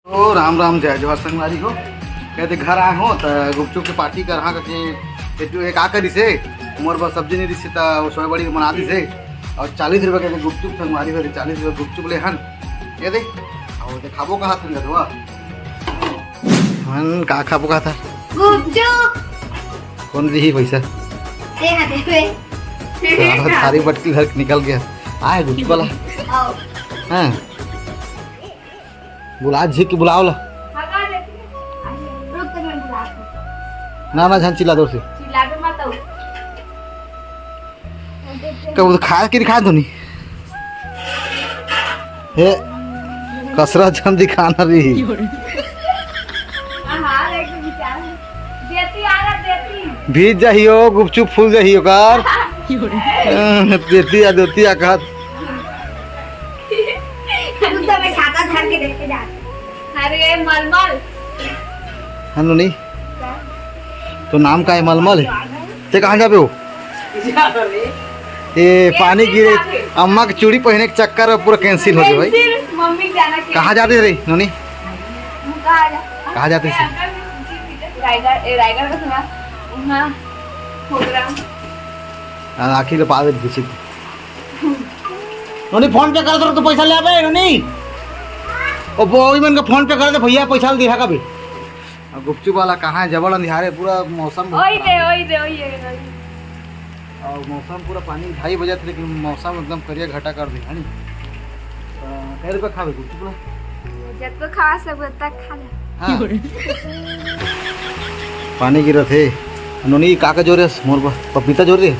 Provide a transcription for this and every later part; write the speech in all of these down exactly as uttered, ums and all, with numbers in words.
ओ राम राम, जय जोहार संगवारी हो। कहते घर आए हो त गुपचुप के पार्टी करहा करके, एक, एक का करिस हे, मोर बर सब्जी नहीं दिस हे त वो सोया बड़ी बना दिस हे। और चालीस रुपया के गुपचुप संगवारी हो, चालीस रुपया गुपचुप ले हन। ये दे, और दे खाबो कहा था गधवा। मन का खाबो कहा था? गुपचुप। कौन दी पैसा? दे ना देवे। सारा थारी बटकी घर निकल गया। आए गुपचुप वाला। आओ। हाँ। बुला, झिक के बुलाओ ला। रुक तो मैं बुलाती हूँ। ना, ना, झन चिल्ला दो से। चिल्ला के मत आओ। कब खाए के दिखा दो नी। हे, कसरा झन दिखाना रही। हाँ, एक तो बेचारा। देती आ रहा, देती। भीज जाही हो, गुपचुप फूल जाही हो कर। अं, देती आ, देती आ कहत। तू तो मैं छाता धर के देख के जा। अरे मलमल। हाँ नोनी, तो नाम का है मलमल? ते कहाँ जाबे हो? ये पानी गिरे, अम्मा के चूड़ी पहने के चक्कर में पूरा cancel हो गया भाई। Cancel, मम्मी के जाना cancel। कहाँ जाते रही नोनी? कहाँ जा? कहाँ जाते थे? रायगढ़, ए, रायगढ़ का सुना, वहाँ program। हाँ, आखिर पावे पीछे। नोनी, PhonePe कर दो तो पैसा ले आबे नोनी। ओ, वो मन का PhonePe कर दे भैया, पैसा दिहा का भी। अब गुपचुप वाला कहाँ है? जबड़ अंधियारे, पूरा मौसम बहुत ओई खराब दे, है। ओई दे, ओई दे, ओई दे। और मौसम पूरा पानी ढाई बजे थे, लेकिन मौसम एकदम करिया घटा कर दे, है नी? अ, कै रुपया खाबे गुपचुप ला? जब तो खा सकबे, तब खा ले। हाँ। पानी गिरत हे। नोनी, का का जोरे हस? मोर बर पपीता जोरे हे।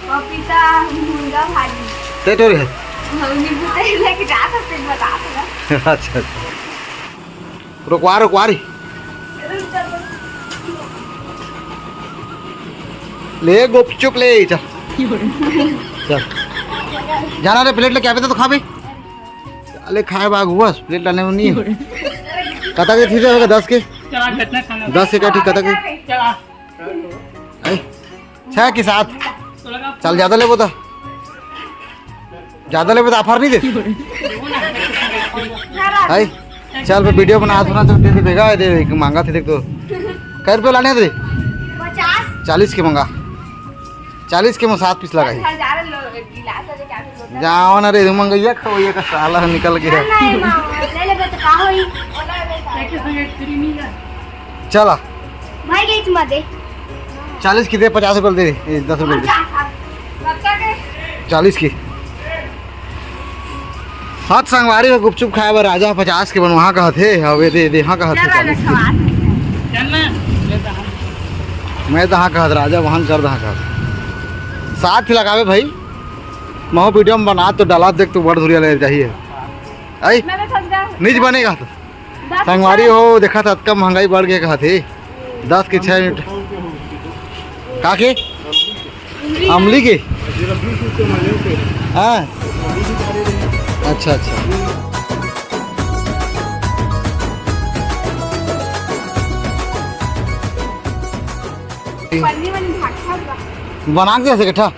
पपीता, मुनगा भाजी। ते जोरे हे? हम नींबू तेल लेके जा सकते हैं, बता सकते हैं। अच्छा, अच्छा। रुकवा, रुकवा रे। ले गुपचुप ले, चल। चल। जाना रे, plate लेके आबे तो खाबे। साले खाए बाग हुआ, plate लाने में नहीं है। कता के ठीक है, दस के? चला, कितना खाना? दस के का ठीक, कता के? चला। ए, छह के सात। चल, ज्यादा लेबो तो। ज्यादा लेबे तो offer नहीं दे। भाई, चल बे, video बना, सुना तो दे दे बेगा, दे दे, मांगा थे देख तो। कै रुपये लाने थे? पचास। चालीस के मंगा। चालीस के में सात piece लगा है। हजार लो, गिलास वाले क्या बोलते हैं? जाओ ना रे, मंगैया खवैया का साला निकल गया। नहीं, मामा, ले लेबे तो का होई? चला। भाई, ये मत दे। चालीस की दे, पचास रुपये दे, ए, दस रुपये दे। चालीस की। हाथ संगवारी हो, गुपचुप खाए बर राजा पचास के बनवा कहत हे, हवे दे, दे, हाँ कहत हे, चालीस की। मैं तो हाँ कहत राजा, वहाँ कर दे, हाँ कहत। साथ ही लगावे भाई, महू video में बना तो डाला, देख तू बड़ धुरिया ले चाहिए। आई? मैं तो फंस गया। निज बनेगा तो। दस संगवारी हो, देखा था, अतका महंगाई बढ़ गया, कहा थे दस के छः मिनट। का के? अमली के? हाँ। अच्छा, अच्छा। पन्नी वाली भाग, भाग, भाग। बना के दे सकत हा?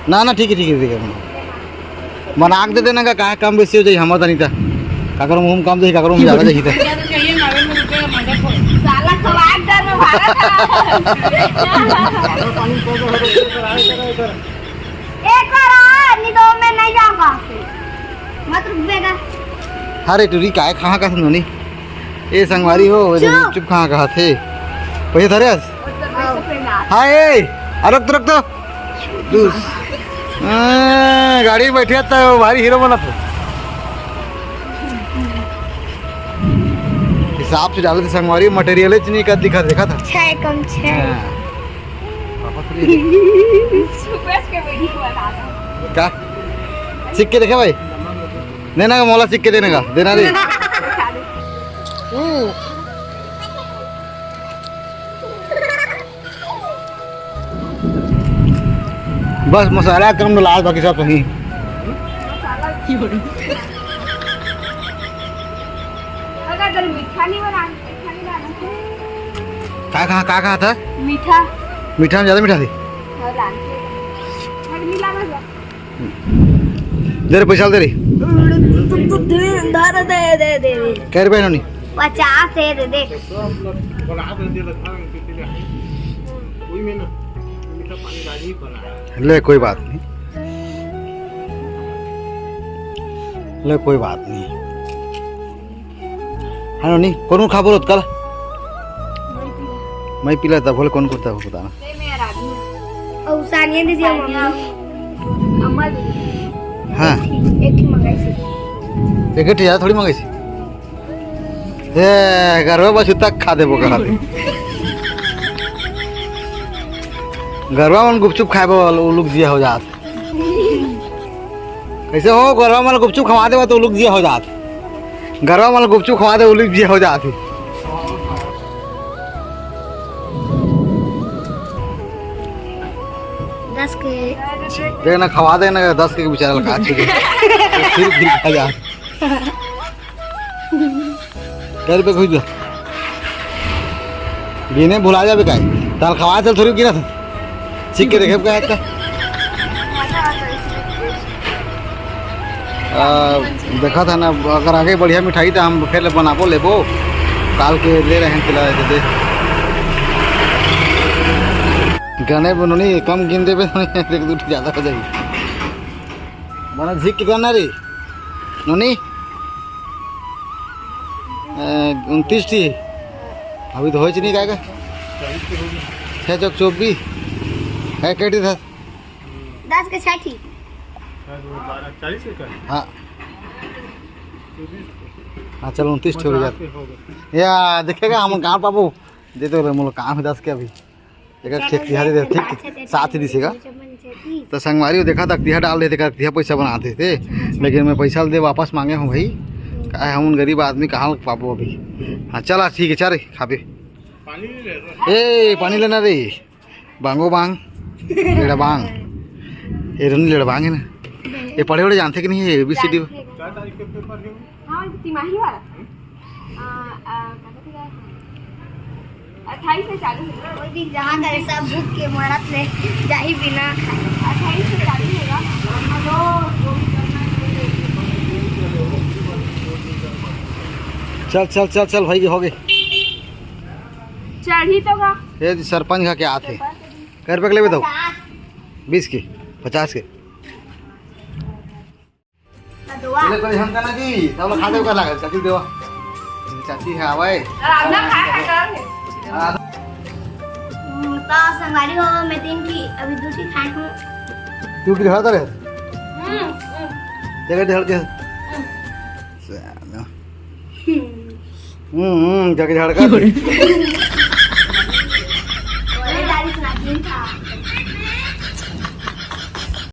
ना, ना, ठीक है, ठीक है, ठीक है। बना के दे देना का, काहे कम बेसी हो जाई, हमर तनी ता। काकरो मुंह में कम जाई, काकरो मुंह में ज्यादा जाई ता। साला खवाए डर में भागा था। एक बार और, नहीं तो मैं नहीं जाऊंगा। मत रुक बेटा। अरे टूरी, काय कहाँ का था नोनी? ए संगवारी हो, चुप। चुप कहाँ कहा थे? पैसा धरे हस? हाँ, ए, अरे रुक तो, रुक तो। दूस। हाँ, गाड़ी में बैठे था, वो भारी हीरो बना था। हिसाब से डाले थे संगवारी, material च नहीं कर दिखा, देखा था? छः कम छः। हाँ। वापस ले। सुबह के video बना दो। का? सीख के देखे भाई? देना का मोला, सीख के देने का, देना रे। बस मसाला कम डाला, बाकी सब सही। अगर मीठा नहीं बना, मीठा नहीं डालना। का कहा, का कहा था? मीठा। मीठा में ज्यादा मीठा थी? हाँ, डाल के। और मिला बस। दे रे, पैसा दे रे। धर, दे, दे, दे, दे। कै रुपया नोनी? पचास है, दे दे। ले, कोई बात नहीं, ले, कोई बात नहीं। हाँ नोनी, कौन खाबो रोत कल? मैं पीला था, बोले कौन कुर्ता हो बताना। अउ सानिया दीदी, मम्मी। अम्मा दीदी। हाँ। एक ही मंगाई थी। एक ही ज्यादा थोड़ी मंगाई थी। ए, गरवा बस तक खा देबो कहा दे। गरवा मन गुपचुप खाए बर उलुक जिया हो जात। कैसे हो, गरवा मन गुपचुप खवा देबो तो उलुक जिया हो जात। गरवा मन गुपचुप खवा दे, उलुक जिया हो जात। दस के। देख ना, खवा दे ना, दस के बेचारा लगा चुके। फिर, फिर खा जा। कै रुपये खुश बा? गिने भुला जाबे काय? ताल खवा चल थोड़ी गिना था। चीख के देखे का है? आ, देखा था ना, अगर आगे बढ़िया मिठाई तो हम फिर बनाबो लेबो। काल के ले रहे हैं, खिला दे दे। गने बनो नहीं, कम गिन देबे, एक दो ज्यादा हो जाएगी। बना झिक के करना रे। नोनी? ए, उनतीस ठी। अभी तो होइच नहीं, काय का? छः चौक चौबीस। है, कैटी था? दस के छः ठी। हाँ। हाँ, चलो, उनतीस ठी हो गया। या, देखेगा, हम कहाँ पाबो? दे दो रे, मोला काम है दस के अभी। एक एक ठेक तिहार दे, ठीक, साथ ही दिसेगा। तो संगवारी हो, देखा था, तिहार डाल देते, कर तिहार पैसा बनाते थे, लेकिन मैं पैसा दे वापस मांगे हूँ भाई। काहे हम उन गरीब आदमी कहाँ पाबो अभी। हाँ, चला, ठीक है, चल रे, खाबे। ए, पानी लेना रे, बांगो बांग, लेड़ा बांग, ए रन लेड़ा बांग है ना। ये पढ़े वढ़े जानते कि नहीं है, ए बी सी डी? हाँ, वो तिमाही वाला। आ, आ, क्या कहते हैं? अट्ठाईस से चालू होगा। वो दिन जहाँ करे सब भूख के मरत ले जाही बिना खाए। अट्ठाईस से चालू होगा। चल, चल, चल, चल भाई, हो गए। चढ़ी तो गा। ये सरपंच का क्या आते? कै रुपये के लेबे तो? पचास। बीस के, पचास के। अदवा। चले कोई हम का ना की, सब लोग खा दे का लागल, चाची देवा। चाची है आवे। रामना खाए खा कर। हाँ। हम्म, तो संगवारी हो, मैं तीन की, अभी दो की खाए हूँ। तू की ढाल करे? हम्म, हम्म। तेरे ढाल के। हम्म। हम्म, हम्म, जाके झाड़ कर। अरे, दादी सुना, तीन था।